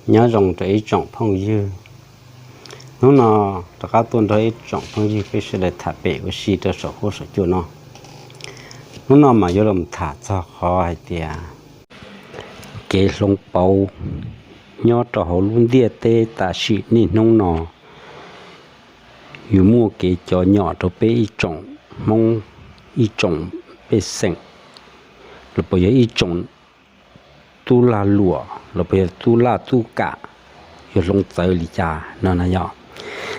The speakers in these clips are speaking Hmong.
Nyob zoo rau ib tsoom phooj ywg, hnub no rov qab tuaj nrog ib tsoom phooj ywg peb sawv daws tham pem ua si rau saum huab saum cua no. Hnub no mas yuav los tham txog qhov hais tias kev hloov pauv nyob rau hauv lub ntiaj teb tam sim niaj hnub no, yus muaj kev cov nyom rau peb ib tsoom Hmoob, ib tsoom pej xeem, los puas yog ib tsoom tub lag luam los puas yog tub laj tub kam, yuav hloov txawv li cas no na yom.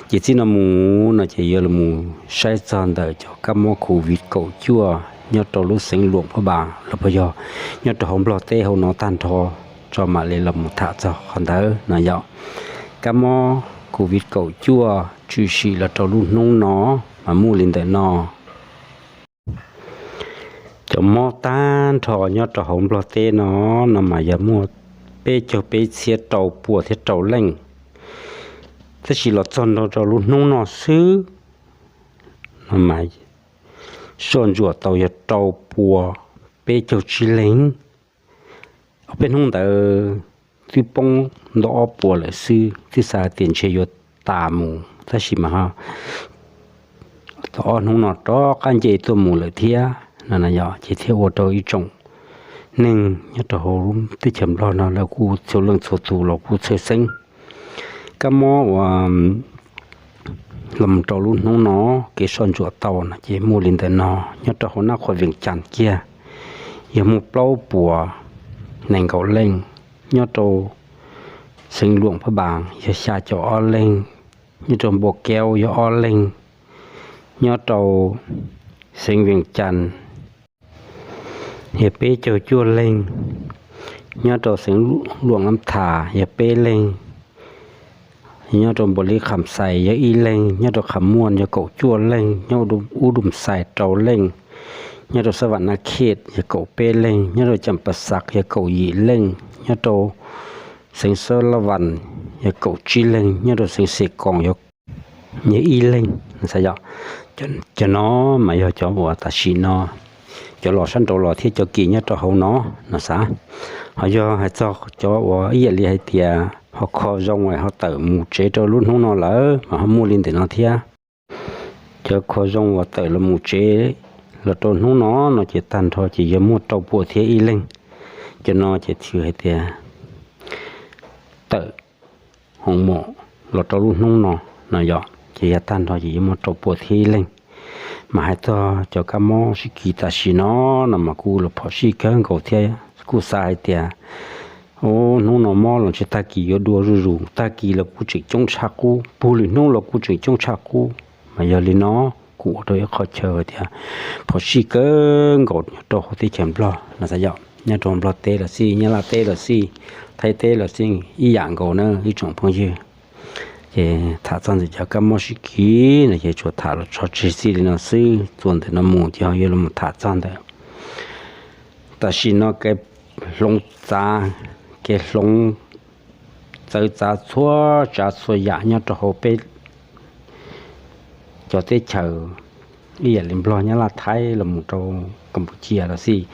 Ces txij no mus no ces yuav los saib txog ntawm cov kab mob Covid kaum cuaj nyob rau lub xeev Luam Phab Npas los puas yog nyob rau hauv Nplog teb hauv no tag nrho tso mam li los tham txog qhov ntawd no yom. Kab mob Covid kaum cuaj tshwm sim los rau lub hnub no mas muaj li ntawm no. Cov mob tag nrho nyob rau hauv Nplog teb no, no mas yog muaj peb caug peb txhiab rau pua thiab rau leej. Tab sis los txog nrho rau lub hnub no xwb no mas soj ntsuam tau yog rau pua peb caug tsib leeg. Ob peb hnub ntawd twb poob ntau ob puas lawm xwb, twb xav tias ntshe yuav tas mus tab sis mas tau ob hnub no rov qab nce tuaj mus lawm thiab no na yom. Ces thiaj ua rau ib tsoom neeg nyob rau hauv teb chaws Nplog no lawv kuj txhua leej txhua tus los kuj txhawj xeeb. Kab mob uas los rau lub hnub no kev soj ntsuam tau no ces muaj li ntawm no. Nyob rau hauv Nab Qhuas Vees Cas kiag yog muaj plaub puas nees nkaum leej, nyob rau xeev Luam Phab Npas yog xya caum ob leeg, nyob rau Npua Keub yog ob leeg, nyob rau xeev Vees Cas yog peb caug cuaj leeg, nyob rau xeev Luam Nab Thas yog peb leeg, nyob rau Npua Lis Kham Xais yog ib leeg, nyob rau Kham Muaj yog kaum cuaj leeg, nyob Ub Dum Xais rau leej, nyob rau Xab Vam Nab Khej yog kaum peb leeg, nyob rau Cam Pas Xav yog kaum yim leej, nyob rau xeev Xab Las Vas yog kaum tsib leeg, nyob rau xeev Xes Koos yog ib leeg no xav yom. Cov no mas yog cov uas tam sim no cov los sab nraud los thiab cov kis nyob rau hauv no no xav. Ho yog hais txog cov uas ib yam li hais tias ho kho zoo ho tawm mus tsev rau lub hnub no lawm mas ho muaj li ntawm no thiab. Cov kho zoo uas tawm los mus tsev los rau hnub no no ces tag nrho ces yog muaj rau pua thiab ib leeg. Cov no ces txhais hais tias tawm hoo mom los rau lub hnub no no yom, ces yog tag nrho ces yuav muaj rau pua thiab ib leeg. Mas hais txog cov kab mob sib kis tam sim no no mas kuj los phom sij kawg nkaus thiab kuj xav hais tias hnub no mob los ntshe tag kis yuav dua zuj zus, tag kis los kuj tseem coob tshaj qub, puag lwm hnub los kuj tseem coob tshaj qub. Mas yog li no kuj ua rau ib qhov chaw tias phom sij kawg nkaus nyob rau hauv teb chaws Nplog no xav yom, nyob rau Nplog teb los xij, Nyab Laj teb los xij, Thaib teb los xij ib yam nkaus na ib tsoom phooj ywg. Ces tham txog ntawm cov kab mob sib kis no ces tsuas tham los tso tseg txij li no xwb, txuas ntawm no mus ces ho yuav los tham txog ntawm tam sim no kev hloov txav, kev hloov txawv txav txhua tsav txhua yam nyob rau hauv peb cov teb chaws ib yam li Nplog, Nyab Laj, Thaib los mus rau Kampuchia los xij,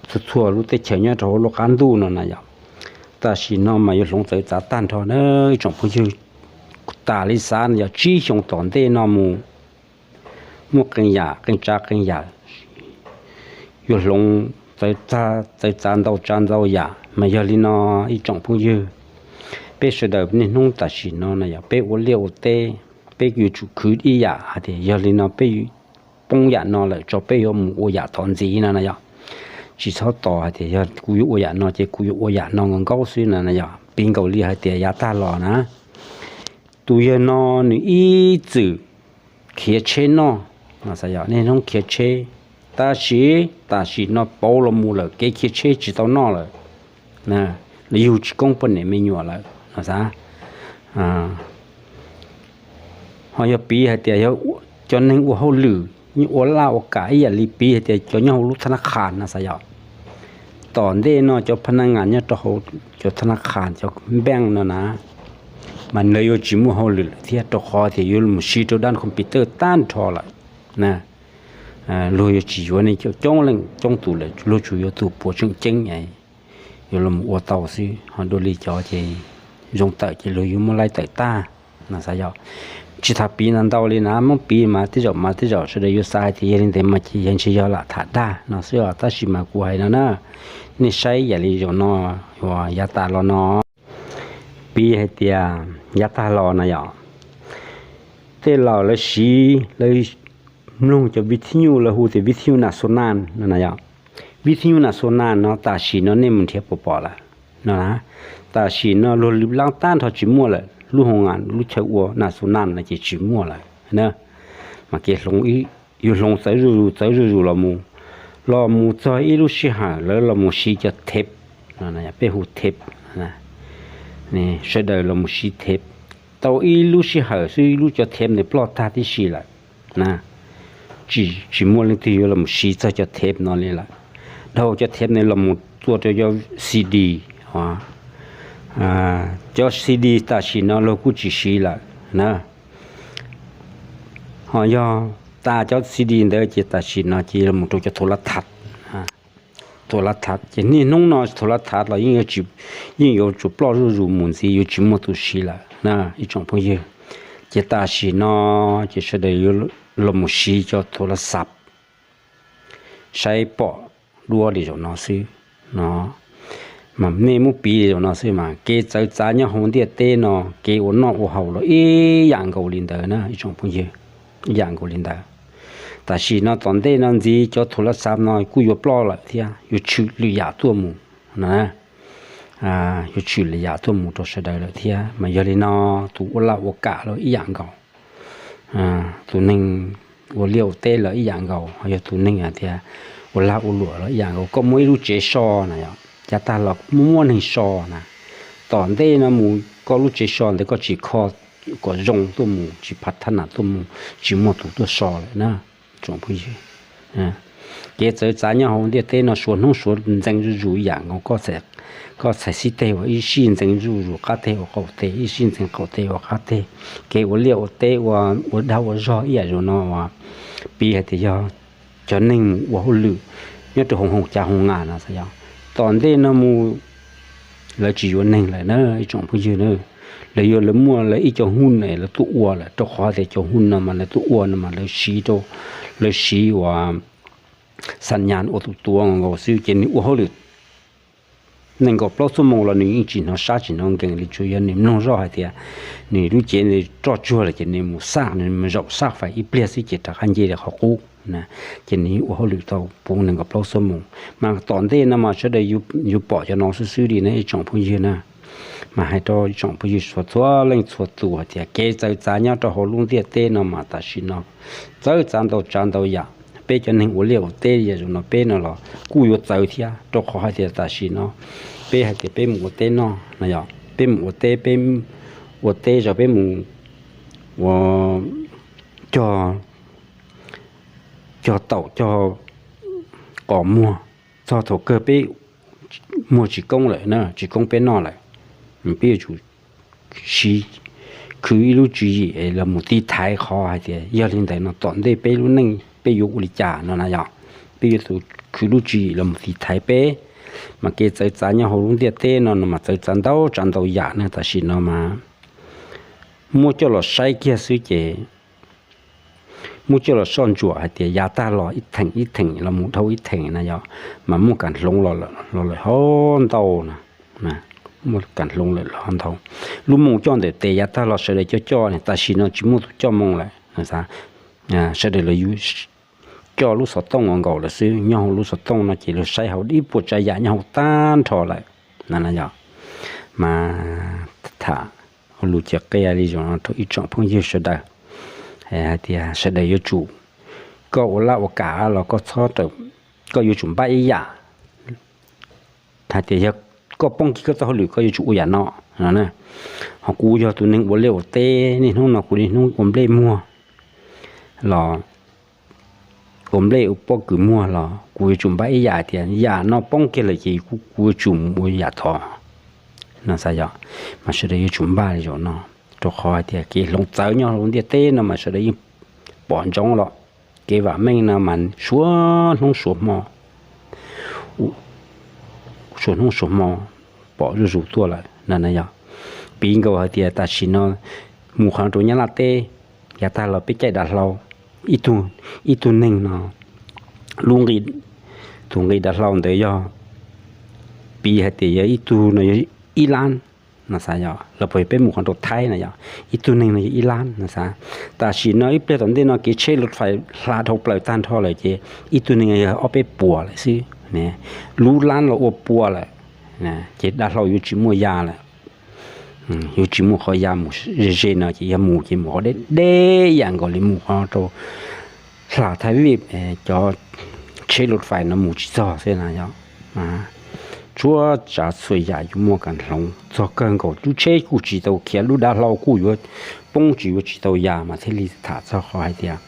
txhua txhua lub teb chaws nyob rau hauv lub qab ntuj no na yom. Tam sim no mas yuav hloov txawv txav tag nrho na ib tsoom phooj ywg. Tas li xav yog tsib xyoo tom ntej no mus muaj qee yam qee tsav qee yam yuav hloov txawv txav ntau tsav ntau yam. Mas yog li no ib tsoom phooj ywg, peb sawv daws niaj hnub tam sim no na yog peb ua liaj ua teb, peb yuav tsum khwv ib yam hais tias yog li no peb poob yam no lawm tso peb yuav mus ua yam tom ntxiv no na yom. Tsis txhob tos hais tias yog kuv yuav ua yam no ces kuv yuav ua yam no nkaus nkaus xwb no na yom. Piv nkaus li hais tias yav tag los na, tus yawg no nws ib txwm khiav tsheb noj, niaj hnub khiav tsheb, tab sis tam sim no pauv los mus lawm kev khiav tsheb tsis tau noj lawm, los yug tsis koob poj niam me nyuam lawm no xav. Ho yog piv hais tias yog cov neeg ua hauj lwm ua laj ua kam ib yam li piv hais tias cov nyob hauv lub thab nab khas no xav yom. Tom ntej no cov pha nab ngas nyob rau hauv cov thab nab khas cov npeej no na, mas nws yuav tsis muaj hauj lwm lawm thiab rau qhov tias yuav mus siv rau dab computer tag nrho lawm. Luag yuav tsis yuav nej coob leej coob tus lawm, luag tsuas yuav tus puav tseem ceeb yuav los ua tau xwb. Ho dua li cov ces zoo tawm ces luag yuav muab laij tawm tag no xav yog. Tsis tham piv ntau ntau li na, muab piv mas tej zaum mas tej zaum sawv daws yuav xav hais tias yog li ntawd mas ces yog ntshe yog lam tham dag no xwb os, tab sis mas kuv hais no na, nej saib yam li zaum no uas yav tas los no, piv hais tias yav tag los no yog tej laus lawv siv, lawv mloog cov viv thib nyuj lawv hu tias viv thib nyuj nas xu nas no na yog. Viv thib nyuj nas xu nas no tam sim no nej mus nrhiav pom pom lawm no na. Tam sim no luag lwm lab tag nrho tsis muaj lawm, lub hoo a lub chaw ua nas xu nas no ces tsis muaj lawm na. Mas kev hloov, yuav hloov txawv zuj zus txawv zuj zus los mus, los mus txog ib lub sij hawm lawv los mus siv cov theb, peb hu theb, sawv daws los mus siv theb. Tau ib lub sij hawm xwb ib lub cov theb ntawd ploj tag tib si lawm na. Tsis muaj leej twg yuav los mus siv txog cov theb no li lawm. Dhau cov theb no los mus txua rau cov CD, cov CD tam sim no luag kuj tsis siv lawm na. Ho yog tas cov CD ntawd ces tam sim no ces los mus rau cov thaum lab thab, thaum lab thab ces niaj hnub no thaum lab thab los yeej yuav tsum ploj zuj zus mus ntxiv, yuav tsis muaj tus siv lawm na ib tsoom phooj ywg. Ces tam sim no ces sawv daws yuav los mus siv cov thaum lab xab, saib pom dua li zaum no xwb no. Mas nej muab piv li zaum no xwb mas kev txawv txav nyob hauv ntiaj teb no, kev ua noj ua haus los ib yam nkaus li ntawd na ib tsoom phooj ywg, ib yam nkaus li ntawd. Tam sim no tom ntej no ntxiv cov thaum lab xab no kuj yuav ploj lawm thiab, yuav tshwm lwm yam tuaj mus na, yuav tshwm lwm yam tuaj mus rau sawv daws lawm thiab. Mas yog li no tus ua laj ua kam los ib yam nkaus, tus neeg ua liaj ua teb los ib yam nkaus, ho yog tus neeg hais tias ua lag ua luam los ib yam nkaus. Koj muaj ib lub tsev so na yom, yav tag los muaj muaj neeg so na, tom ntej no mus koj lub tsev so ntawd koj tsis kho kom zoo tuaj mus, tsis phav thab nas tuaj mus, tsis muaj tus tuaj so lawm na tsoom phooj ywg. Kev txawv txav nyob hauv ntiaj teb no suav hnub suav ntxeev zuj zus ib yam nkaus. Koj txhais xib teg uas ib sij ntxeev zuj zus qab teg ua qaum teg, ib sij ntxeev qaum teg ua qab teg. Kev ua liaj ua teb ua, ua dag ua zog ib yam zaum no uas piv hais tias yog cov neeg mus ua hauj lwm nyob rau hauv hoo cav hoo nas no xav yog, tom ntej no mus lawv tsis yuav neeg lawm na ib tsoom phooj ywg na. Lawv yuav lawv muaj lawv ib co huj na lawv tuaj ua lawm, rau qhov tias cov huj no mas lawv tuaj ua no mas lawv siv rau, lawv siv uas xam nyas ua tus tuav nkaus xwb ces nws ua hauj lwm nees nkaum plaub xuab moos los nws yeej tsis hnov sab tsis hnov nkees li, tsuas yog nws mloog zoj hais tias nws lub cev nws roj tsuag lawm ces nws mus xaj, nws mus zaum xaj fais ib pliag xwb ces rov qab nce li qhov qub na. Ces nws yeej ua hauj lwm tau puv nees nkaum plaub xuab moos. Mas tom ntej no mas sawv daws yuav pom cov no xwb xwb li na ib tsoom phooj ywg na. Mas hais rau ib tsoom phooj ywg txhua txhua leej txhua tus hais tias kev txawv txav nyob rau hauv lub ntiaj teb no mas tam sim no txawv txav ntau tsav ntau yam. Peb cov neeg ua liaj ua teb yam zaum no peb no los kuj yuav txawv thiab, rau qhov hais tias tam sim no peb hais tias peb mus ua teb no no yog peb mus ua teb, peb ua teb zog peb mus ua cog, cog taum cog qos muag, txog thaum kawg peb muag tsis koob lawm na, tsis koob peb noj lawm, peb yuav tsum siv, khwv ib lub tswv yim los mus tiv thaiv qhov hais tias yog li ntawd no tom ntej peb lub neej peb yuav ua li cas no na yog. Peb yuav tsum khwv lub tswv yim los mus tiv thaiv peb. Mas kev txawv txav nyob hauv lub ntiaj teb no no mas txawv txav ntau tsav ntau yam na, tam sim no mas muab coj los saib kiag xwb ces muab coj los soj ntsuam hais tias yav tag los ib theem ib theem los mus dhau ib theem na yog, mas muaj kam hloov los lawm ho ntau na, muaj kam hloov lawm ho ntau. Lub moo coj ntawm tes yav tag los sawv daws coj coj, tam sim no tsis muaj tus coj moo lawm. Sawv daws los yuav coj lub xov tooj ua nkaus lawm xwb, nyob hauv lub xov tooj no ces luag saib hauv ib puas tsav yam nyob hauv tag nrho lawm na yog. Mas tham ua lus cia qia li zaum no rau ib tsoom phooj ywg sawv daws hais tias sawv daws yuav tsum, koj ua laj ua kam los koj txhob, koj yuav tsum npaj ib yam hais tias yog koj poob kiag koj txoj hauj lwm koj yuav tsum ua yam no no. Ho kuv yog tus neeg ua liaj ua teb, niaj hnub no kuv niaj hnub ua nplej muag los, ua nplej ua pob kws muag los kuv yuav tsum npaj ib yam tias yam no poob kiag lawm ces kuv yuav tsum mus ua yam thov no xav yog. Mas sawv daws yuav tsum npaj li zaum no, rau qhov hais tias kev hloov txawv nyob hauv ntiaj teb no mas sawv daws yeej pom ntsoov los, kev vam meej no mas suav hnub suav hmo, suav hnub suav hmo pom zuj zus tuaj lawm na yog. Piv nkaus hais tias tam sim no mus qhov rau Nyab Laj teb, yav tag los peb caij dav hlau, ib tug neeg no, lub nqi, tus nqi dav hlau ntawd yog, piv hais tias yog ib tug no yog ib lab no xav yog, los puas yog peb mus qhov rau Thaib no yog ib tug neeg no yog ib lab no xav. Tam sim no ib pliag tom ntej no kev tsheb lus fais hla dhau plaws tag nrho lawm ces ib tug neeg yog ob peb puas lawm xwb, lub lab los ua pua lawm, ces dav hlau yuav tsis muaj ya lawm. Yuav tsis muaj qhov ya mus ze ze no ces yog mus ces mus qhov deb deb yam nkaus li mus qhov rau hla Thaib Vij, cov tsheb lus fais no mus tsis txog xwb na yog. Tsuas tsav txhua yam yuav muaj kas hloov txog kawg nkaus, lub tsheb kuj tsis tau khiav, lub dav hlau kuj yuav poob tsis yuav tsis tau ya mas thiaj li tham txog qhov hais tias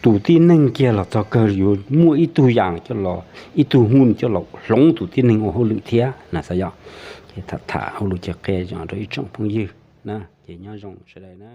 tus tib neeg kiag los txog kawg yuav muaj ib tug yam coj los, ib tug hu coj los hloov tus tib neeg ua hauj lwm thiab na xav yog. Ces tham tham hauj lwm ces qhia rau ib tsoom phooj ywg na, ces nyob zoo sawv daws na.